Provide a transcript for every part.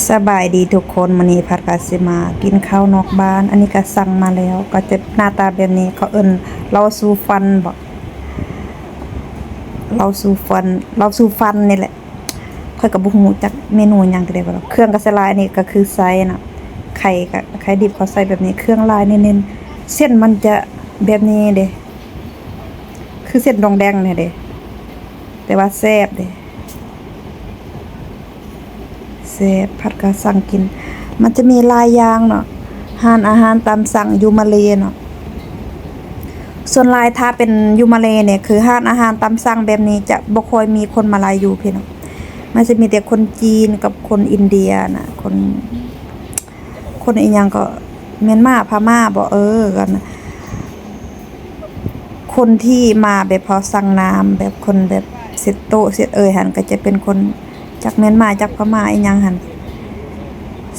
ສະບາຍດີທຸກຄົນ, ມື້ນີ້ພັດກະຊິມາກິນເຂົ້ານອກບ້ານ. ອັນນີ້ກະສັ່ງມາແລ້ວ ກະຈະໜ້າຕາແບບນີ້, ເຂົາເອີ້ນເຫຼົ້າຊູຟັນບໍ? ເຫຼົ້າຊູຟັນ, ເຫຼົ້າຊູຟັນນີ້ແຫຼະ. ຂ້ອຍກະບໍ່ຮູ້ຈັກເມນູຫຍັງແທ້ໆ ເຄື່ອງກະຊິຫຼາຍ. ອັນນີ້ກະຄືໄຊເນາະ, ໄຂ່ກະ ໄຂ່ດິບເຂົາໃສ່ແບບນີ້, ເຄື່ອງຫຼາຍແໜ້ນໆ. ເສັ້ນມັນຈະແບບນີ້ເດ້, ຄືເສັ້ນດອງແດງແທ້ເດ້, ແຕ່ວ່າແຊບເດ້. ແຊບ, ພັດກະສັ່ງກິນ. ມັນຈະມີຫຼາຍຢ່າງເນາະ, ຮ້ານອາຫານຕາມສັ່ງຢູ່ມາເລເນາະ. ສ່ວນຫຼາຍຖ້າເປັນຢູ່ມາເລນີ້ ຄືຮ້ານອາຫານຕາມສັ່ງແບບນີ້ຈະບໍ່ຄ່ອຍມີຄົນມາລາຍຢູ່ພີ່ນ້ອງ. ມັນຈະມີແຕ່ຄົນຈີນກັບຄົນອິນເດຍນະ, ຄົນ ຄົນອີ່ຫຍັງກໍ ມຽນມາ ພະມ້າບໍ? ເອີ ກັນ ຄົນທີ່ມາແບບເຮົາສັ່ງນ້ຳ ແບບຄົນແບບເຊັດໂຕະເຊັດເອີ່ຍຫັ້ນ ກໍຈະເປັນຄົນຈາກມຽນມາ ຈາກພະມ້າອີ່ຫຍັງຫັ້ນ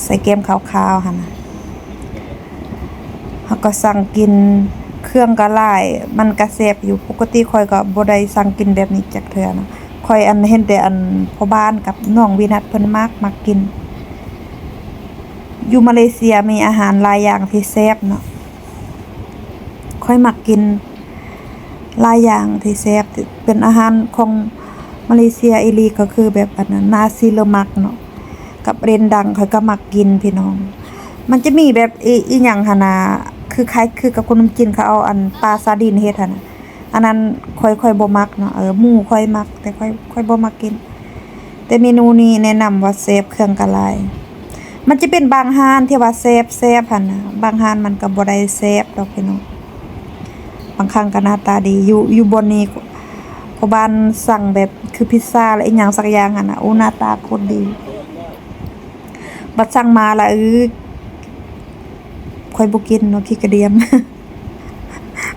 ໃສ່ແກ້ມຂາວໆຫັ້ນນະ. ເຮົາກໍສັ່ງກິນ ເຄື່ອງກໍຫຼາຍ ມັນກໍແຊບຢູ່. ປົກກະຕິຂ້ອຍກໍບໍ່ໄດ້ສັ່ງກິນແບບນີ້ຈັກເທື່ອເນາະ. ຂ້ອຍ ອັນ ເຫັນແຕ່ ອັນ ພໍ່ບ້ານກັບນ້ອງວິນັດເພິ່ນມັກ ມັກກິນ. ຢູ່ມາເລເຊຍມີອາຫານຫຼາຍຢ່າງທີ່ແຊບເນາະ. ຂ້ອຍມັກກິນຫຼາຍຢ່າງທີ່ແຊບ ເປັນອາຫານຂອງມາເລເຊຍອີ່ຫຼີ ກໍຄືແບບອັນນັ້ນ ນາຊີເລີມັກເນາະ ກັບເຣນດັງ ຂ້ອຍກໍມັກກິນພີ່ນ້ອງ. ມັນຈະມີແບບອີ ອີ່ຫຍັງຫັ້ນນະ ຄືຄ້າຍຄືກັບຂະໜົມຈີນ ເຂົາເອົາອັນປາຊາດີນເຮັດຫັ້ນນະ. ອັນນັ້ນຂ້ອຍ ຂ້ອຍບໍ່ມັກເນາະ, ເອີ ໝູ່ຂ້ອຍມັກ ແຕ່ຂ້ອຍ ຂ້ອຍບໍ່ມັກກິນ. ແຕ່ເມນູນີ້ແນະນຳວ່າແຊບ ເຄື່ອງກໍຫຼາຍ. ມັນຈະເປັນບາງຮ້ານທີ່ວ່າແຊບໆຫັ້ນນະ, ບາງຮ້ານມັນກໍບໍ່ໄດ້ແຊບດອກພີ່ນ້ອງ, ບາງຄັ້ງກໍໜ້າຕາດີ. ຢູ່ ຢູ່ບ່ອນນີ້ພໍ່ບ້ານສັ່ງແບບຄືພິດຊາ ແລະ ອີ່ຫຍັງສັກຢ່າງຫັ້ນນະ, ໂອ້ ໜ້າຕາໂຄດດີ. ບັດສັ່ງມາລະ ເອີ ຂ້ອຍບໍ່ກິນເນາະ, ຂີ້ກະດຽມ.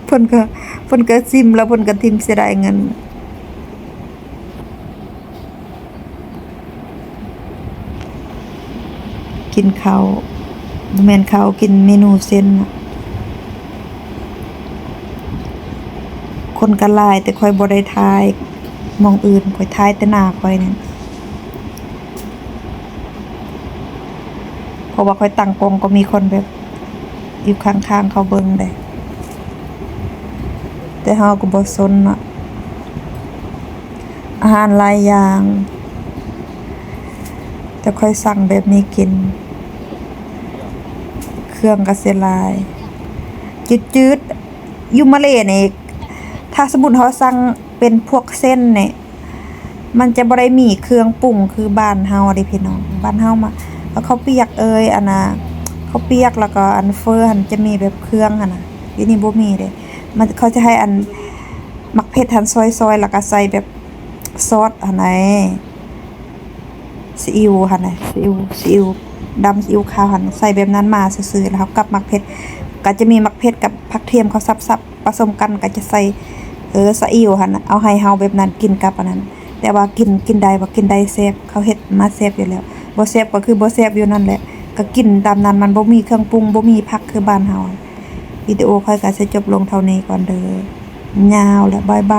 ເພິ່ນກໍ ເພິ່ນກໍຊິມແລ້ວເພິ່ນກໍຖິ້ມ ເສຍດາຍເງິນ. ກິນເຂົ້າ ບໍ່ແມ່ນເຂົ້າ ກິນເມນູເສັ້ນນະ. ຄົນກໍຫຼາຍ ແຕ່ຂ້ອຍບໍ່ໄດ້ຖ່າຍໝ່ອງອື່ນ, ຂ້ອຍຖ່າຍແຕ່ໜ້າຂ້ອຍນີ້. ເພາະວ່າຂ້ອຍຕັ້ງກ້ອງກໍມີຄົນແບບຢູ່ຂ້າງໆເຂົາເບິ່ງເດ້, ແຕ່ເຮົາກໍບໍ່ສົນເນາະ. ອາຫານຫຼາຍຢ່າງ ແຕ່ຂ້ອຍສັ່ງແບບນີ້ກິນ, ເຄື່ອງກໍເສຍຫຼາຍ. ຈືດໆ ຢູ່ມາເລນີ້ ຖ້າສົມມຸດເຮົາສັ່ງເປັນພວກເສັ້ນນີ້ ມັນຈະບໍ່ໄດ້ມີເຄື່ອງປຸງຄືບ້ານເຮົາເດ້ພີ່ນ້ອງ. ບ້ານເຮົາມາ ເຂົ້າປຽກເອີຍ ອັນນ່າ ເຂົ້າປຽກ ແລ້ວກໍອັນເຟີຫັ້ນຈະມີແບບເຄື່ອງຫັ້ນນະ, ຢູ່ນີ້ບໍ່ມີເດ້. ມັນ ເຂົາຈະໃຫ້ອັນໝາກເຜັດຫັ້ນຊອຍໆ ແລ້ວກໍໃສ່ແບບຊອດຫັ້ນໃດ໋ ຊີອິ້ວຫັ້ນນະ, ຊີອິ້ວ ຊີອິ້ວດຳ ຊີອິ້ວຂາວຫັ້ນ ໃສ່ແບບນັ້ນມາຊື່ໆ ແລ້ວເຮົາກັບໝາກເຜັດ, ກໍຈະມີໝາກເຜັດກັບຜັກທຽມເຂົາສັບໆ ປະສົມກັນ ກໍຈະໃສ່ ເອີ ຊາອິ້ວຫັ້ນນະ ເອົາໃຫ້ເຮົາແບບນັ້ນ ກິນກັບອັນນັ້ນ. ແຕ່ວ່າກິນ ກິນໄດ້ບໍ່? ກິນໄດ້ແຊບ, ເຂົາເຮັດມາແຊບຢູ່ແລ້ວ. ບໍ່ແຊບກໍຄືບໍ່ແຊບຢູ່ນັ້ນແຫຼະ, ກໍກິນຕາມນັ້ນ, ມັນບໍ່ມີເຄື່ອງປຸງ ບໍ່ມີຜັກຄືບ້ານເຮົາ. ວິດີໂອຂ້ອຍກໍຊິຈົບລົງເທົ່ານີ້ກ່ອນເດີ, ຍາວແລ້ວ, ບາຍບາຍ.